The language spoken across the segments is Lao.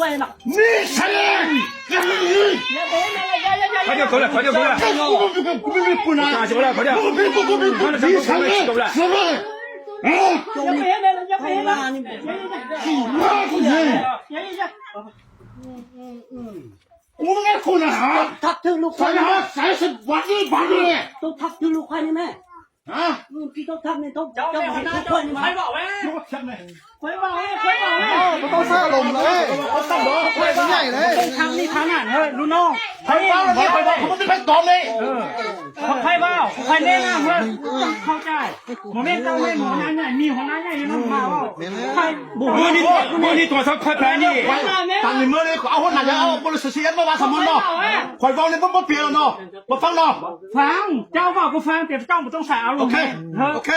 你才来！快点过来，快点过来！快点过来，快点！你才来！什么？我们来看啊！ทับถือลูกข่อยนี่แม่ ต้องทับถือลูกข่อยนี่แม่ ຮະ ອືມ ທີ່ຕ້ອງທຳນີ້ຕ້ອງ ເຈົ້າແມ່ນຫົວໜ້າ ເຈົ້າ ຂ້ອຍນີ້ ຂ້ອຍບອກແມ່ ຂ້ອຍບອກແມ່ ຂ້ອຍບອກແມ່ ບໍ່ຕ້ອງໃຊ້ອາລົມເລີຍ ບໍ່ຕ້ອງດອກ ຂ້ອຍໃຫຍ່ເລີຍ ທາງນີ້ທາງນັ້ນເຮີ້ຍ ລຸງນ້ອງ ຂ້ອຍເວົ້ານີ້ ຂ້ອຍບອກ ຂ້ອຍບໍ່ໄດ້ໄປຕອບນີ້ ເອີ ຂ້ອຍເວົ້າ ຂ້ອຍແນະນຳເຮີ້ຍ ເຂົ້າໃຈ ບໍ່ແມ່ນເຈົ້າແມ່ນຫົວໜ້າໃຫຍ່ ມີຫົວໜ້າໃຫຍ່ຢູ່ນຳ ຂ້ອຍເວົ້າ ມື້ນີ້ ມື້ນີ້ໂທລະສັບຂ້ອຍໄປນີ້ ຕັ້ງນີ້ມື້ນີ້ ເອົາຫົວໜ້າ ເອົາບໍລິສັດ ຊີເອັສ ມາວ່າສະໝົນເນາະ ຂ້ອຍເວົ້ານີ້ບໍ່ ບໍ່ປ່ຽນແລ້ວເນາະ ມາຟັງເນາະ ຟັງ ເຈົ້າເວົ້າກໍຟັງ ແຕ່ເຈົ້າບໍ່ຕ້ອງໃສ່ອາລົມ ໂອເຄ ໂອເຄ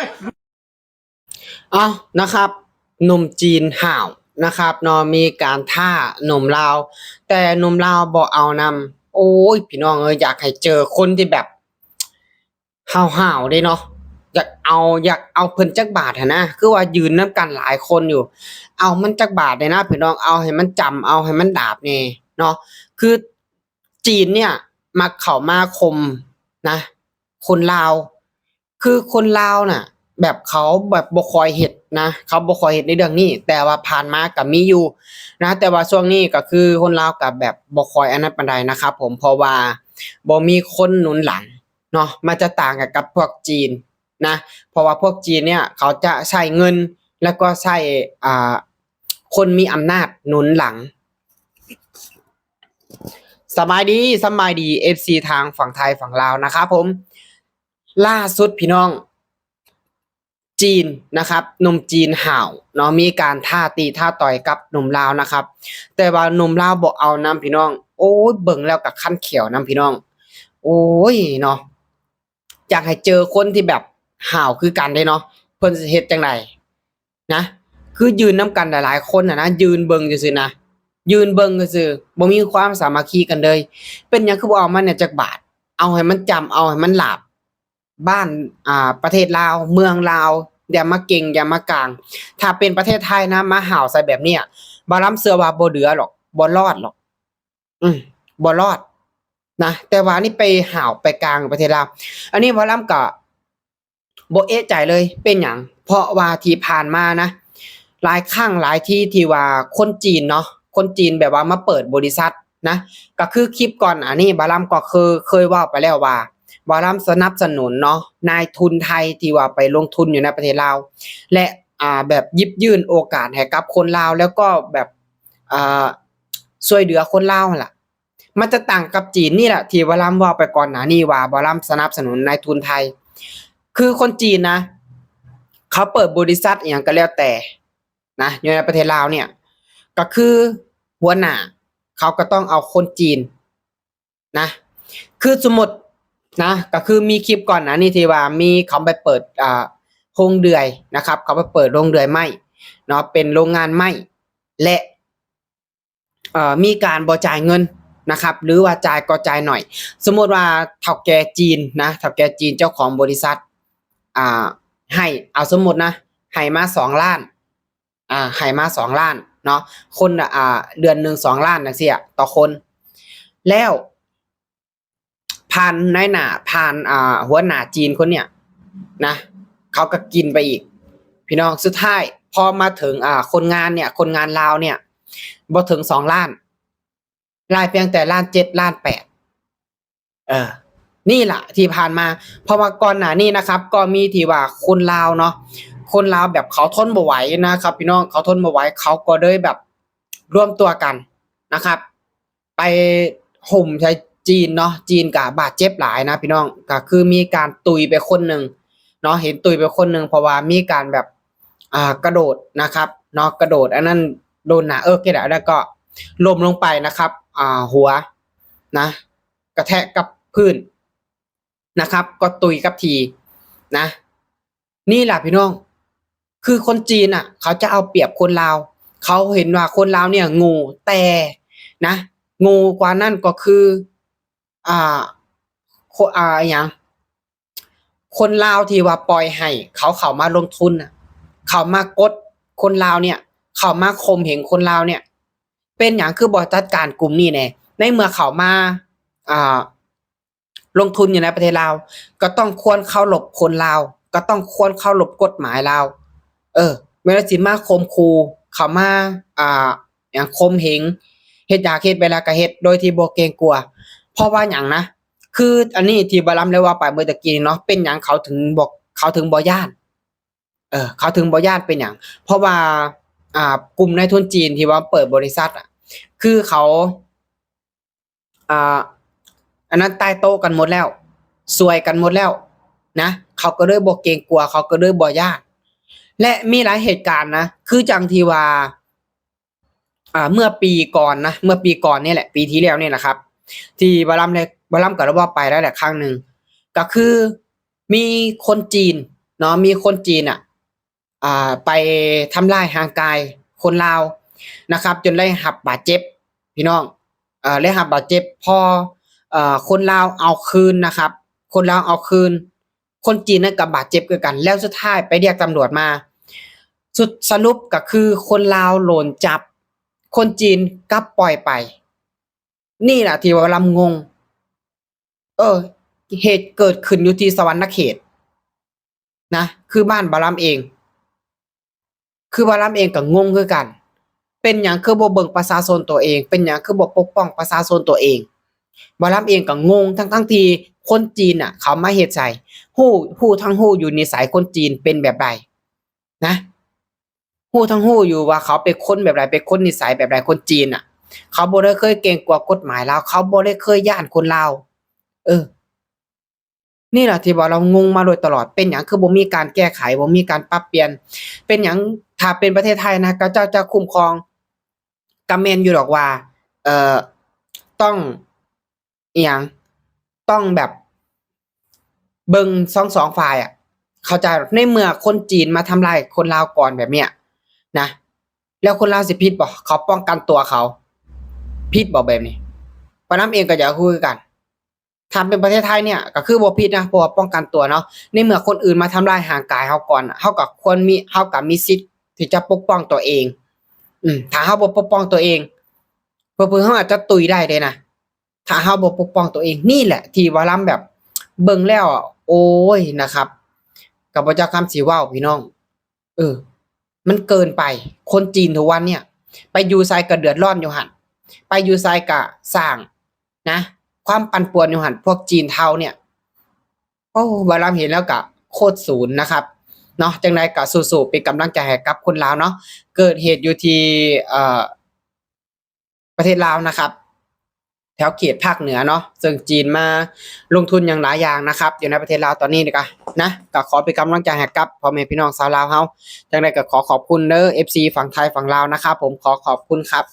ເອົ້າ ນະຄັບ ໜຸ່ມຈີນຫ້າວນະຄັບເນາະ ມີການທ້າໜຸ່ມລາວ ແຕ່ໜຸ່ມລາວບໍ່ເອົານຳ. ໂອ້ຍ ພີ່ນ້ອງເອີຍ ຢາກໃຫ້ເຈີຄົນທີ່ແບບຫ້າວໆເດ້ເນາະ ຢາກເອົາ ຢາກເອົາເພິ່ນຈັກບາດຫັ້ນນະ ຄືວ່າຢືນນຳກັນຫຼາຍຄົນຢູ່ ເອົາມັນຈັກບາດແດ່ນະ ພີ່ນ້ອງ ເອົາໃຫ້ມັນຈຳ ເອົາໃຫ້ມັນດາບແດ່ເນາະ ຄື ຈີນເນ່ຍມັກເຂົ້າມາຂົ່ມນະຄົນລາວ ຄືຄົນລາວນະ ແບບເຂົາແບບບໍ່ຄ່ອຍເຮັດນະ ເຂົາບໍ່ຄ່ອຍເຮັດໃນເລື່ອງນີ້ ແຕ່ວ່າຜ່ານມາກະມີຢູ່ນະ ແຕ່ວ່າຊ່ວງນີ້ກະຄືຄົນລາວກະແບບບໍ່ຄ່ອຍອັນນັ້ນປານໃດນະຄັບຜົມ ເພາະວ່າບໍ່ມີຄົນໜູນຫຼັງເນາະ ມັນຈະຕ່າງກັນກັບພວກຈີນນະ ເພາະວ່າພວກຈີນເນ່ຍເຂົາຈະໃຊ້ເງິນ ແລ້ວກໍໃຊ້ ອ່າ ຄົນມີອຳນາດໜູນຫຼັງ. ສະບາຍດີ ສະບາຍດີ ເອັຟຊີ ທາງຝັ່ງໄທຝັ່ງລາວນະຄັບຜົມ ລ່າສຸດພີ່ນ້ອງ ຈີນນະຄັບ ໜຸ່ມຈີນຫ້າວເນາະ ມີການທ້າຕີທ້າຕ່ອຍກັບໜຸ່ມລາວນະຄັບ ແຕ່ວ່າໜຸ່ມລາວບໍ່ເອົານຳພີ່ນ້ອງ ໂອ້ຍ ເບິ່ງແລ້ວກະຄັນແຂ້ວນຳພີ່ນ້ອງ ໂອ້ຍເນາະ ຢາກໃຫ້ເຈີຄົນທີ່ແບບຫ້າວຄືກັນເດ້ເນາະ ເພິ່ນຊິເຮັດຈັ່ງໃດ? ນະ ຄືຢືນນຳກັນຫຼາຍໆຄົນຫັ້ນນະ ຢືນເບິ່ງຊື່ໆນະ ຢືນເບິ່ງຊື່ໆ ບໍ່ມີຄວາມສາມັກຄີກັນເລີຍ ເປັນຫຍັງຄືບໍ່ເອົາມາແດ່ຈັກບາດ ເອົາໃຫ້ມັນຈຳ ເອົາໃຫ້ມັນຫຼາບ ບ້ານ ອ່າ ປະເທດລາວ ເມືອງລາວ ຢ່າມາເກັ່ງ ຢ່າມາກາງ ຖ້າເປັນປະເທດໄທນະ ມາຫ້າວໃສ່ແບບນີ້ ບ່າວລຳເຊື່ອວ່າບໍ່ເຫຼືອຫຼອກ ບໍ່ລອດຫຼອກ ອືມ ບໍ່ລອດນະ ແຕ່ວ່າອັນນີ້ໄປຫ້າວໄປກາງປະເທດລາວ ອັນນີ້ບ່າວລຳກະບໍ່ເອະໃຈເລີຍ ເປັນຫຍັງ? ເພາະວ່າທີ່ຜ່ານມານະ ຫຼາຍຄັ້ງຫຼາຍທີທີ່ວ່າຄົນຈີນເນາະ ຄົນຈີນແບບວ່າມາເປີດບໍລິສັດນະ ກະຄືຄລິບກ່ອນໜ້ານີ້ບ່າວລຳກໍເຄີຍ ເຄີຍເວົ້າໄປແລ້ວວ່າ ບ່າວລຳສະໜັບສະໜູນເນາະ ນາຍທຶນໄທທີ່ວ່າໄປລົງທຶນຢູ່ໃນປະເທດລາວ ແລະ ອ່າ ແບບຢິບຍື່ນໂອກາດໃຫ້ກັບຄົນລາວ ແລ້ວກໍແບບ ອ່າ ຊ່ວຍເຫຼືອຄົນລາວຫັ້ນລະ ມັນຈະຕ່າງກັບຈີນນີ້ແຫຼະ ທີ່ບ່າວລຳເວົ້າໄປກ່ອນໜ້ານີ້ວ່າ ບ່າວລຳສະໜັບສະໜູນນາຍທຶນໄທ ຄືຄົນຈີນນະ ເຂົາເປີດບໍລິສັດອີ່ຫຍັງກໍແລ້ວແຕ່ນະ ຢູ່ໃນປະເທດລາວເນ່ຍ ກໍຄືຫົວໜ້າເຂົາກໍຕ້ອງເອົາຄົນຈີນນະ ຄືສົມມຸດນະ ກໍຄືມີຄລິບກ່ອນໜ້ານີ້ທີ່ວ່າມີເຂົາໄປເປີດ ອ່າ ໂຮງເດືອຍນະຄັບ ເຂົາໄປເປີດໂຮງເດືອຍໄມ້ເນາະ ເປັນໂຮງງານໄມ້ ແລະ ເອີ ມີການບໍ່ຈ່າຍເງິນນະຄັບ ຫຼືວ່າຈ່າຍກໍຈ່າຍໜ້ອຍ ສົມມຸດວ່າເຖົ້າແກ່ຈີນນະ ເຖົ້າແກ່ຈີນເຈົ້າຂອງບໍລິສັດ ອ່າ ໃຫ້ ເອົາສົມມຸດນະ ໃຫ້ມາສອງລ້ານ ອ່າ ໃຫ້ມາສອງລ້ານເນາະ ຄົນລະ ອ່າ ເດືອນໜຶ່ງສອງລ້ານຈັ່ງຊີ້ອະ ຕໍ່ຄົນ ແລ້ວ ຜ່ານນາຍໜ້າ ຜ່ານ ອ່າ ຫົວໜ້າຈີນຄົນເນີ້ຍນະ ເຂົາກໍກິນໄປອີກ ພີ່ນ້ອງ ສຸດທ້າຍພໍມາເຖິງ ອ່າ ຄົນງານເນີ້ຍ ຄົນງານລາວເນີ້ຍ ບໍ່ເຖິງສອງລ້ານ ລາຍພຽງແຕ່ລ້ານເຈັດ ລ້ານແປດ ເອີ ນີ້ລະທີ່ຜ່ານມາ ເພາະວ່າກ່ອນໜ້ານີ້ນະຄັບ ກໍມີທີ່ວ່າຄົນລາວເນາະ ຄົນລາວແບບເຂົາທົນບໍ່ໄຫວນະຄັບ ພີ່ນ້ອງ ເຂົາທົນບໍ່ໄຫວ ເຂົາກໍເລີຍແບບລວມຕົວກັນນະຄັບ ໄປໂຫມໃສ່ຈີນເນາະ ຈີນກະບາດເຈັບຫຼາຍນະພີ່ນ້ອງ ກະຄືມີການຕຸຍໄປຄົນໜຶ່ງເນາະ ເຫັນຕຸຍໄປຄົນໜຶ່ງ ເພາະວ່າມີການແບບ ອ່າ ກະໂດດນະຄັບເນາະ ກະໂດດອັນນັ້ນໂດນໜ້າເອິກນີ້ແຫຼະ ແລ້ວກໍລົ້ມລົງໄປນະຄັບ ອ່າ ຫົວນະ ກະແທກກັບພື້ນນະຄັບ ກໍຕຸຍກັບທີ່ນະ ນີ້ລະພີ່ນ້ອງ ຄືຄົນຈີນນະ ເຂົາຈະເອົາປຽບຄົນລາວ ເຂົາເຫັນວ່າຄົນລາວເນີ້ຍໂງ່ ແຕ່ນະ ໂງ່ກວ່ານັ້ນກໍຄື ອ່າ ຄົນ ອ່າ ອີຫຍັງ ຄົນລາວທີ່ວ່າປ່ອຍໃຫ້ເຂົາເຂົ້າມາລົງທຶນນະ ເຂົາມາກົດຄົນລາວເນີ້ຍ ເຂົາມາຂົ່ມເຫງຄົນລາວເນີ້ຍ ເປັນຫຍັງຄືບໍ່ຈັດການກຸ່ມນີ້ແດ່? ໃນເມື່ອເຂົາມາ ອ່າ ລົງທຶນຢູ່ໃນປະເທດລາວ ກໍຕ້ອງຄວນເຄົາລົບຄົນລາວ ກໍຕ້ອງຄວນເຄົາລົບກົດໝາຍລາວ. ເອີ ແມ່ນວ່າຊິມາຂົ່ມຂູ່ ເຂົາມາ ອ່າ ຫຍັງ ຂົ່ມເຫງ ເຮັດຢາກເຮັດໄປແລ້ວກໍເຮັດໂດຍທີ່ບໍ່ເກງກົວ. ເພາະວ່າຫຍັງນະ? ຄືອັນນີ້ທີ່ບ່າວລຳໄດ້ເວົ້າໄປເມື່ອຕະກີ້ນີ້ເນາະ ເປັນຫຍັງເຂົາເຖິງບໍ່ ເຂົາເຖິງບໍ່ຢ້ານ? ເອີ ເຂົາເຖິງບໍ່ຢ້ານເປັນຫຍັງ? ເພາະວ່າ ອ່າ ກຸ່ມນາຍທຶນຈີນທີ່ວ່າເປີດບໍລິສັດອະ ຄືເຂົາ ອ່າ ອັນນັ້ນໃຕ້ໂຕະກັນໝົດແລ້ວ ຊ່ວຍກັນໝົດແລ້ວນະ ເຂົາກໍເລີຍບໍ່ເກງກົວ ເຂົາກໍເລີຍບໍ່ຢ້ານ. ແລະ ມີຫຼາຍເຫດການນະ ຄືຈັ່ງທີ່ວ່າ ອ່າ ເມື່ອປີກ່ອນນະ ເມື່ອປີກ່ອນນີ້ແຫຼະ ປີທີ່ແລ້ວນີ້ແຫຼະຄັບ ທີ່ບ່າວລຳໄດ້ ບ່າວລຳກໍໄດ້ເວົ້າໄປແລ້ວແຫຼະຄັ້ງໜຶ່ງ ກໍຄືມີຄົນຈີນເນາະ ມີຄົນຈີນອະ ອ່າ ໄປທຳຮ້າຍຮ່າງກາຍຄົນລາວນະຄັບ ຈົນໄດ້ຮັບບາດເຈັບພີ່ນ້ອງ ເອີ ໄດ້ຮັບບາດເຈັບ ພໍ ເອີ ຄົນລາວເອົາຄືນນະຄັບ ຄົນລາວເອົາຄືນ ຄົນຈີນນັ້ນກໍບາດເຈັບຄືກັນ ແລ້ວສຸດທ້າຍໄປຮຽກຕຳຫຼວດມາ ສຸດ ສະຫຼຸບກໍຄືຄົນລາວໂດນຈັບ ຄົນຈີນກັບປ່ອຍໄປ. ນີ້ລະທີ່ວ່າບ່າວລຳງົງ ເອີ ເຫດເກີດຂຶ້ນຢູ່ທີ່ສະຫວັນນະເຂດນະ ຄືບ້ານບ່າວລຳເອງ ຄືບ່າວລຳເອງກໍງົງຄືກັນ ເປັນຫຍັງຄືບໍ່ເບິ່ງປະຊາຊົນຕົວເອງ? ເປັນຫຍັງຄືບໍ່ປົກປ້ອງປະຊາຊົນຕົວເອງ? ບ່າວລຳເອງກໍງົງ ທັງໆທີ່ຄົນຈີນນະ ເຂົາມາເຮັດໃສ່ ຮູ້ ຮູ້ທັງຮູ້ຢູ່ນິໄສຄົນຈີນເປັນແບບໃດນະ ຮູ້ທັງຮູ້ຢູ່ວ່າເຂົາເປັນຄົນແບບໃດ ເປັນຄົນນິໄສແບບໃດ ຄົນຈີນນະ ເຂົາບໍ່ໄດ້ເຄີຍເກງກົວກົດໝາຍລາວ ເຂົາບໍ່ໄດ້ເຄີຍຢ້ານຄົນລາວ. ເອີ ນີ້ລະທີ່ວ່າລາວງົງມາໂດຍຕະຫຼອດ ເປັນຫຍັງຄືບໍ່ມີການແກ້ໄຂ ບໍ່ມີການປັບປ່ຽນ? ເປັນຫຍັງ ຖ້າເປັນປະເທດໄທນະ ເຂົາເຈົ້າຈະຄຸ້ມຄອງ ກໍແມ່ນຢູ່ດອກວ່າ ເອີ ຕ້ອງ ອີຫຍັງ ຕ້ອງແບບເບິ່ງທັງສອງຝ່າຍອະ ເຂົ້າໃຈ. ໃນເມື່ອຄົນຈີນມາທຳລາຍຄົນລາວກ່ອນແບບເນີ້ຍນະ ແລ້ວຄົນລາວຊິຜິດບໍ່? ເຂົາປ້ອງກັນຕົວເຂົາ ຜິດບໍ່ແບບນີ້? ບ່າວລຳເອງກໍຢາກຮູ້ຄືກັນ. ຖ້າເປັນປະເທດໄທເນີ້ຍກໍຄືບໍ່ຜິດນະ ເພາະວ່າປ້ອງກັນຕົວເນາະ. ໃນເມື່ອຄົນອື່ນມາທຳລາຍຮ່າງກາຍເຮົາກ່ອນ ເຮົາກໍຄວນມີ ເຮົາກໍມີສິດທີ່ຈະປົກປ້ອງຕົວເອງ. ອືມ ຖ້າເຮົາບໍ່ປົກປ້ອງຕົວເອງ ເຜີເຜີເຮົາອາດຈະຕຸຍໄດ້ເດ້ນະ ຖ້າເຮົາບໍ່ປົກປ້ອງຕົວເອງ. ນີ້ແຫຼະທີ່ວ່າລຳແບບເບິ່ງແລ້ວ ໂອ້ຍ ນະຄັບ ກໍບໍ່ຈັກຄຳຊິເວົ້າພີ່ນ້ອງ. ເອີ ມັນເກີນໄປ. ຄົນຈີນທຸກວັນເນີ້ຍ ໄປຢູ່ໃສກໍເດືອດຮ້ອນຢູ່ຫັ້ນ ໄປຢູ່ໃສກໍສ້າງນະ ຄວາມປັ່ນປ່ວນຢູ່ຫັ້ນ ພວກຈີນເທົາເນີ້ຍ. ໂອ້ ບ່າວລຳເຫັນແລ້ວກະໂຄດສູນນະຄັບເນາະ. ຈັ່ງໃດກະສູ້ໆ ເປັນກຳລັງໃຈໃຫ້ກັບຄົນລາວເນາະ. ເກີດເຫດຢູ່ທີ່ ເອີ ປະເທດລາວນະຄັບ ແຖວເຂດພາກເໜືອເນາະ ເຊິ່ງຈີນມາລົງທຶນຫຍັງຫຼາຍຢ່າງນະຄັບ ຢູ່ໃນປະເທດລາວຕອນນີ້ນີ້ກະນະ ກະຂໍເປັນກຳລັງໃຈໃຫ້ກັບພໍ່ແມ່ພີ່ນ້ອງຊາວລາວເຮົາ. ຈັ່ງໃດກະຂໍຂອບຄຸນເດີ ເອັຟຊີ ຝັ່ງໄທຝັ່ງລາວນະຄັບ ຜົມຂໍຂອບຄຸນຄັບ.